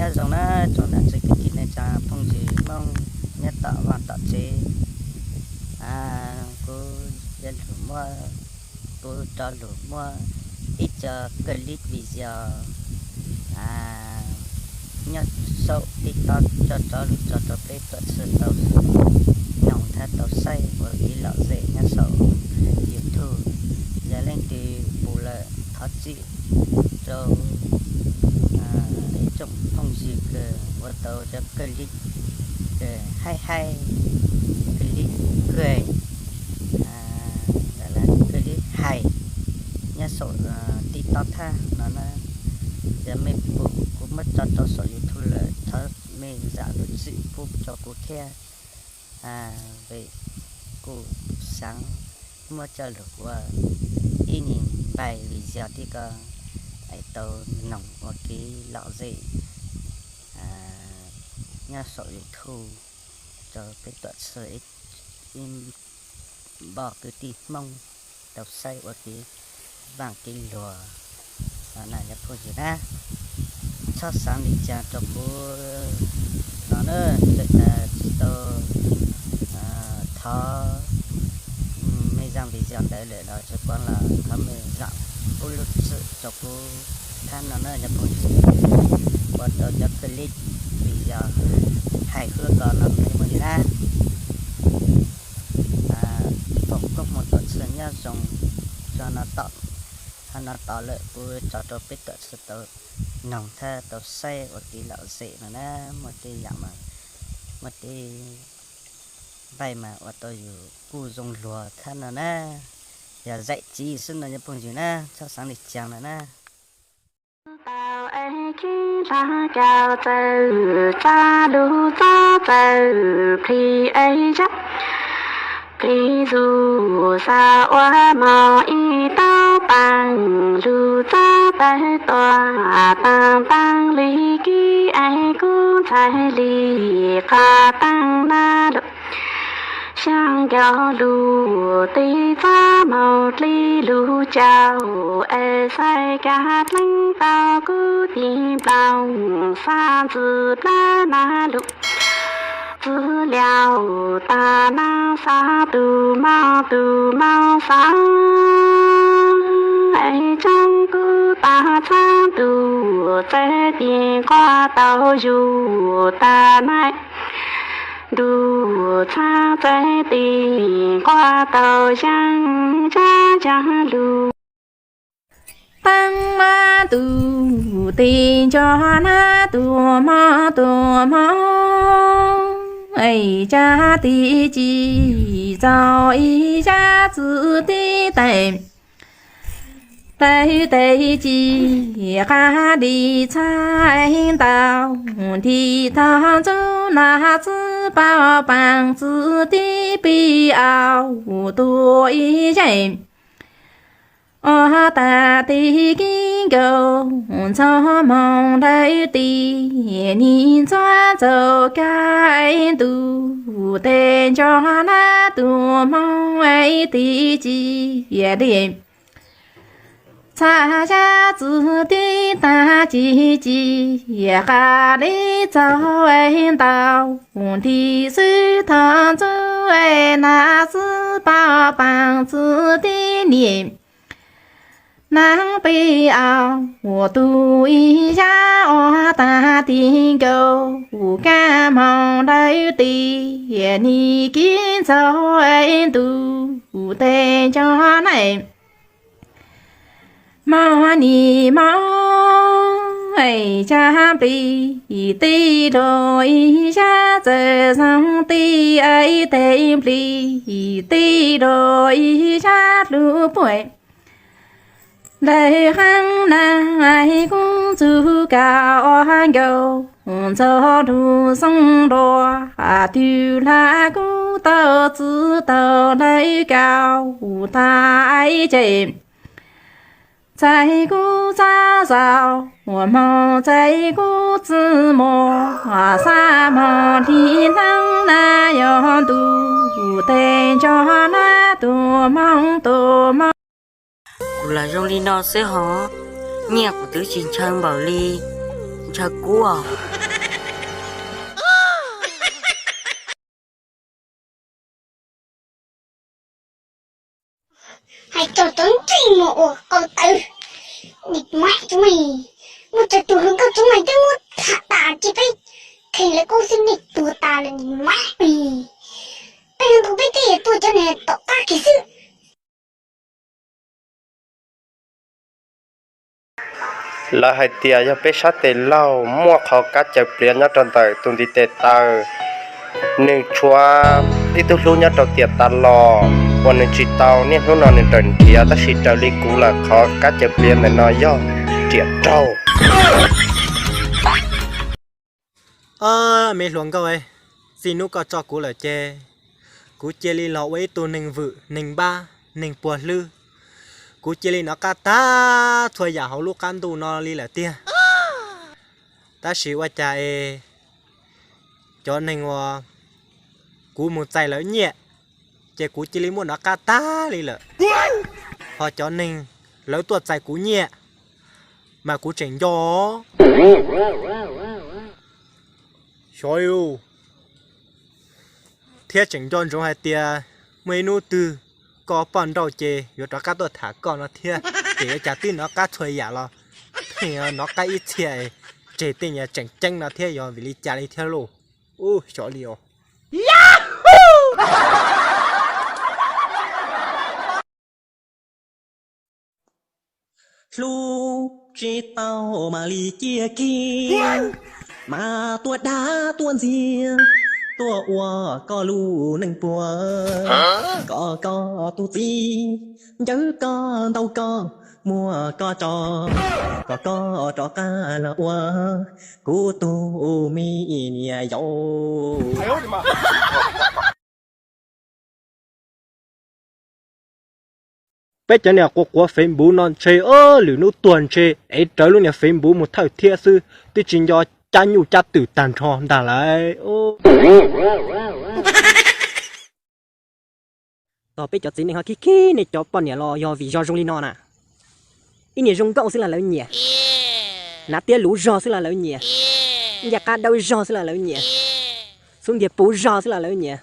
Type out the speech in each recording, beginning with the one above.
Nyob zoo na tsoom niam txiv kwv tij neej tsa phooj ywg Hmoob nyob tom vaj tom tsev. Kuv yuav lug muab, kuv rov lug muab ib co clip video nyob saum TikTok coj rov lug tso rau peb tuam txhwb tau noog thiab tau saib ua kev lom zem nyob saum YouTube. Yog leej twg pum lawm thov txim rau ib tsoom phooj ywg kws ua tau cov clip haib haib, clip kws, clip hais nyob saum TikTok thab no na. Yog mej pum kuv muab tso rau saum YouTube lawm thov mej zam lub txim pub rau kuv thiab. Vim kuv xaav muab coj lug ua ib nyuag npaig video tib ko es tau noog ua kev lom zem nyob saum YouTube rau peb tuam txhwb ib npoj kwv tij Hmoob tau saib ua kev vaaj kev luag no na cov phooj ywg na. Txhob xaav li cas rau kuv no na, txawm tas tsis tau thov mej zaj video ntawd lawm los tsis quav los thov mej zam pub lub txim rau kuv thab no na cov phooj ywg. Ua tau cov clip video hais huab ko no cov phooj ywg na. Foom koob hmoov tuam txhwb nyob zoo tso no tom, hov no tos lawm kuv tso rau peb tuam txhwb tau noog thab tau saib ua kev lom zem no na. Muaj tej yaam mas, muaj tej npaig mas ua tau yus kuj zoo luag thab no na. Yog zaim txiv xwb no cov phooj ywg na, txhob xaav li cas no na. Tau es khib dlaag kaus txawm tsa lug txob txawm plhis es zab plhis zuj xav ua moog ib tau paas lug txob tawg tuam taag taag li kib es kub ntxhais li qhov taag na lug. Xyaa nkaus lug tig txob moog dli lug caum es xaiv kav dleeb tau kub tig nploog xaav ntxwv plawg na lug. Txwv liaus taag naag xaav tug moog tug moog xaav es tsaab kub taag txhaab tug txawg tig nquag tau yug taag naag. Ntuj txhaab txawg tig nquag tau yaaj tsaab yaaj lug. Taab mab tug tes nco nab tug moog tug moog, es tsa tes ci txaus ib zag txwv tib tais. Tawg tes ci qab li txhab ntau, nti tog ntxub nas txwb pau paas txwv tib pib au tua ib zag. Ua taag tes kib nkaus ntxhov moog dawb tig, nim ntxuav txaus kab ntug tes nco nab tug moog tes ci li. Txhab zag txwv tib taag ci ci qab li txaus ntau, nti xwb tog ntxub nas txwb pau paas txwv tib nim. Naag pib au ua tug ib zag ua taag tig nkaus kab moog dawb tig, nim kib ntxhov ntug tes nco nab moog nim moog, es tsa plig tij lug ib zag txawm zoo tij es tes plig tij lug ib zag lug puag. Lawv haab naag kub txug kaum ua nkaus, ntxhov lug xoo dua, tug lag kub tau txwv tau lawv kaum tas ces. Txais kub txab xaus, moog txais kub txwb muag, xab moog li naag na yog ntuj tes nco nab tug moog tug moog. Kuv lam zoo li no xwb hov, nyiaj kuv twb tsis ntshaw npaum li, ntshaw kub os. Hais txog cov ntsej muag uas ko taw, nim maim tsoom, muaj cov tus hluas nkauj tsoom mas twb muab tham tas ces peb kheev lawv kub xwb nej tuag tas lawm nim maim. Peb hluas nkauj peb twb yuav tuaj cov niag tom qab kiag xwb. Lawv hais tias yog peb sab tes laug muaj qhov kab cawv pliav nyob rau ntawm tus ntiv tes taw, nws tshuav ib tug hlub nyob rau tiam tas los uas nws tsis tau, niaj hnub no nws raws nrhiav tab sis raws li kuv lawm qhov kab cawv pliav ntawm no yog riam raug. Ob me hluas nkauj, txij hnub koj tso kuv lawm ces kuv cia li los ua ib tug neeg vwm neeg npab neeg puag hlwb. Kuv cia li nov qab tag txhua yam hauv lub qab ntuj no li lawm tiag. Tab sis ua cas es cov neeg uas kuv mus txais lawv nyiaj ces kuv cia li muaj nov qab tag li lawm, ho cov neeg lawv tuaj txais kuv nyiaj mas kuv tseem nco. Xyov, thiab tseem nco ntsoov hais tias muaj ib hnub twg koj poj nrauj ces yuav rov qab tuaj tham koj no thiab. Ces ua cas twb nov qab txhua yam los pheej nov qab ib txhia, tseg tej niag tseem ceeb no thiab, yog vim li cas li thiab lauj? Ub, xyov li os. Hlub tsis tau mam li cia kiag, mas tuaj dag tuaj ntxias, tuaj ua koj lub neej puag. Kom koj tus txiv ncaws koj ntaus koj, muab koj tso, kom koj rov qab los ua kuv tus me niam yau. Peb cov niag quav quav Facebook no ntshe lwm hnub tuag ntshe ev rawv lub niag Facebook mus thawj thiab xwb, twb tsis nco cab nyuj cab twm tag nrho ntag lauj. Tos peb cov txiv neej ho khib khib nej cov poj niam los yog vim zog zoo li no na. Ib niag zoo nkauj xwb los lawv nyiam, hnav tiab luv zog xwb los lawv nyiam, ncaj qab dawb zog xwb los lawv nyiam, xub ntiag puv zog xwb los lawv nyiam,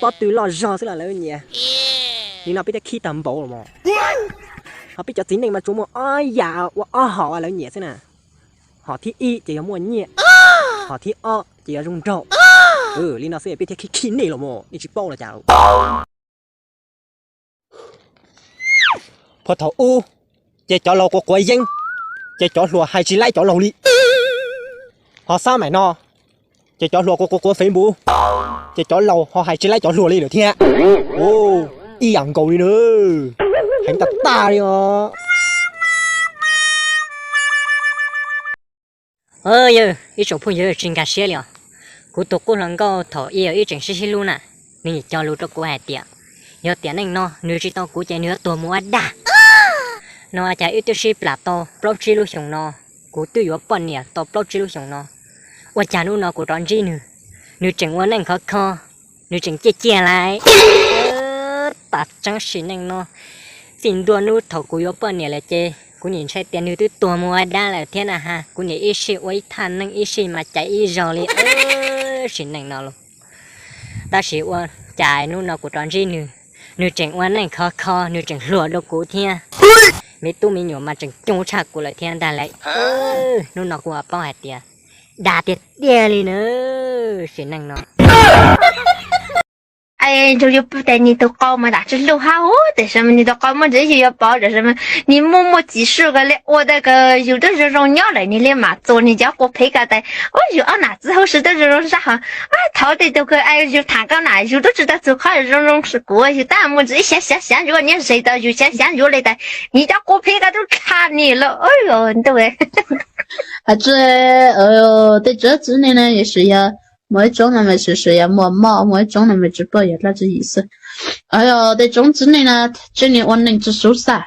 pob tw loj zog xwb los lawv nyiam. Li no peb thiaj khib tag npaum los mas. Ho peb cov txiv neej mas tsuas muaj ob yam ua ob hom lawv nyiam xwb na. Hom thib ib ces yog muaj nyiaj, hom thib ob ces yog zoo nraug. Li no xwb peb thiaj khib khib nej los mas, nej tsis paub los cas. Puag thaum ub ces cov laus quav quav yeeb, ces cov hluas hais tsis laib cov laus li. Ho xab maim no ces cov hluas quav quav quav Facebook, ces cov laus ho hais tsis laib cov hluas li lawm thiab. Ib yam nkaus li na, heev tag tag li os. Yawg, ib tsoom phooj ywg tsis nkag siab li os. Kuv tus qub hluas nkauj thaum ub ib tseem sib sib hlub na, nws nim cog lus rau kuv hais tias yog tiam neej no nws tsis tau kuv ces nws yuav tuag mus ua dab. No ua cas wb twb sib plam tau plaub tsib lub xyoos no, kuv twb yuav poj niam tau plaub tsib lub xyoos no, ua cas hnub no kuv rov ntsib nws, nws tseem ua neej khov kho, nws tseem ciaj ciaj lawm. Tam tseeb sim neej no, txij ntua hnub thaum kuv yuav poj niam lawm ces kuv nim ntshai tias nws twb tuag mus ua dab lawm thiab na ha. Kuv nim ib sij ua ib thaj neeb ib sij mas caiv ib zaug li sim neej no los. Tab sis ua cas hnub no kuv rov ntsib nws, nws tseem ua neej khov kho, nws tseem hluas dua kuv thiab. Me tub me nyuam mas tseem coob tshaj kuv lawm thiab ntag lauj. Hnub no kuv paub hais tias dag tiag tiag li na, sim neej no. Yog yus tes nws tus qau mas dam tsis lug hab, tes nws tus qau muaj ntsis yus yuav pauv, nws muaj muaj txim sij ko li ua tau kom yus twb zoo zoo nyob lawm nws li mam txuas nws cov quav phem ko tas, ua yus ob nam txiv huv si twb zoo zoo sab hov. Thaum tej tug ko yus tham ko na yus twb tsis tau txug qhov zoo zoo kuv, yus tab muaj ntsis xyav xyav xyav ntsuav nyob ze tau yus xyav xyav ntsuav li tas, nws cov quav phem ko twb dlha nws lawm. Ntuj, hais tsis, tej tsoom txiv neej no yeej tsis yog, muaj ib tsoom no mas tsis yog muaj mob, muaj ib tsoom no mas tsis paub yog dab tsi yim xwb. Tej tsoom txiv neej no tseem ua neej tsis sub xaj.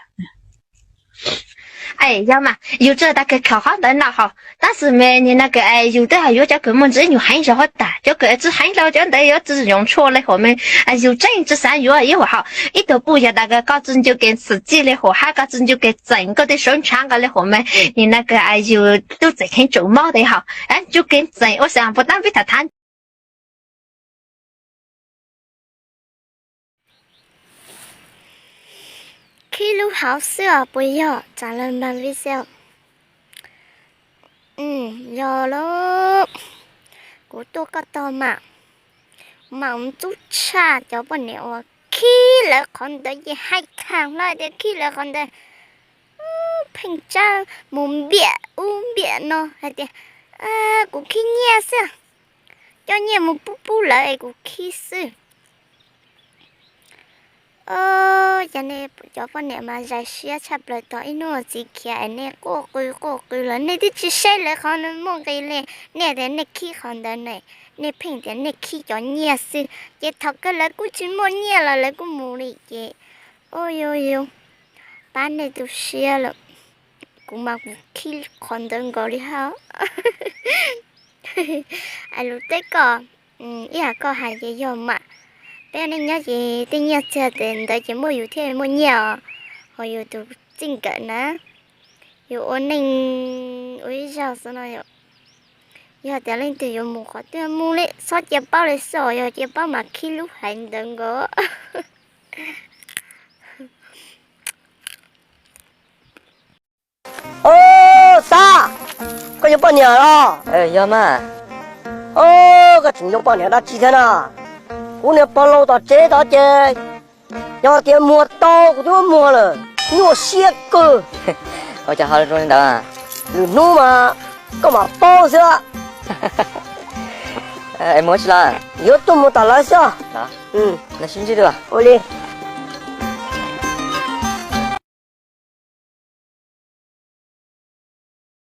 Yog mas yus tsis tau kawg khaum qhov ntawd no hos, tab sis mas nim no kawg yus twb hais yuav cov kawg muaj ntsis nyuag heev zog huab tas, cov kawg tsis heev los cov ntawd yuav tsis yoov tshuaj li hos mas yus tseem tsis xav yuav ib hos. Ib tug puj yog tas kawg koj tsis ncu kev txim txij li hos hab koj tsis ncu kev txeem koj tej suav ntshav nqa li hos mas nim no kawg yus tub txeem kheev tsum mob tes hos ncu kev txeem ua xav puas tab vib tham thav. Khib lub hauv xwb os puas yog? Tsav lawv npag vij xwb. Yog lauj, kuv tuaj koj tog mas, mas ntxub tshaj cov poj niam uas khib lawv qhov ntawd ces hais khaj hlo tias khib lawv qhov ntawd, pheej tsab mus npiam ub npiam no hais tias kuv khib nyiaj xwb, coj nyiaj mus pub pub lawv es kuv khib xwb. Cov nej cov poj niam mas zais siab tshaj plaws, tog ib hnub txiv khiav es nej quaj qw quaj qw los nej twb tsis saib lawv qhov muaj nqis li. Nej tias nej khib qhov ntawd ne, nej pheej tias nej khib cov nyiaj xwb, ces thaum kawg lawv kuj tsis muaj nyiaj los lawv kuj mus li ces, ua yuav yuav pab nej tu siab lawm. Kuv mas kuv khib qhov ntawd nkaus li hab. Lus teb koj, ib yam koj hais ces yog mas, peb ua neej nyob ces tej nyiaj txiag ntawd ces muaj yus thiaj muaj nyiaj os, ho yus tus txij nkawm na, yus ua neej ua ib zaug xwb no yom. Yog tias leej twg yuav mus qhov twg mus li txhob cia paub li xwb os, yog cia paub mas khib lub haiv ntawd nkaus. Ob, Xab, koj yog poj niam los? Yog mas. Ob, koj tseem yog poj niam dab tsi thiab na? Kuv niag pog laus tom tsev tod ces yog tias muag tau kuv twb muab muag lawm, nyuaj siab kawg. Ua cas ho zoo li ntawd? Lwm hnub mas koj mam paub xwb. Es mus tsi los? Yuav tuaj mus tom lawv xwb. Ua li.